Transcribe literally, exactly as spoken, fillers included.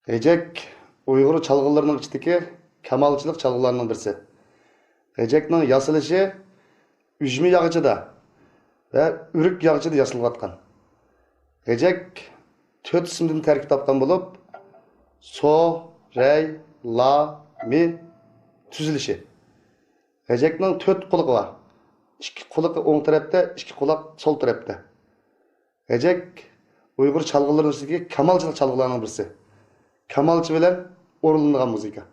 غېجەك ئۇيغۇر چالغۇلىرىنىڭ ئىچىدىكى كامالچىلىق چالغۇلارنىڭ بىرسى. غېجەكنىڭ ياسىلىشى ئۈجمە ياغىچىدا ۋە ئۆرۈك ياغىچىدا ياسىلىۋاتقان. غېجەك تۆت ئىسىمدىن تەركىب تاپقان بولۇپ، سو، رەي، لا، مى تۈزۈلۈشى. غېجەكنىڭ تۆت قۇلىقى بار. ئىككى قۇلىقى ئوڭ تەرەپتە، ئىككى قۇلاق سول تەرەپتە. غېجەك ئۇيغۇر چالغۇلىرىدىكى كامالچىلىق چالغۇلارنىڭ بىرسى. كامالچى بىلەن ئورۇنلىنىدىغان مۇزىكا.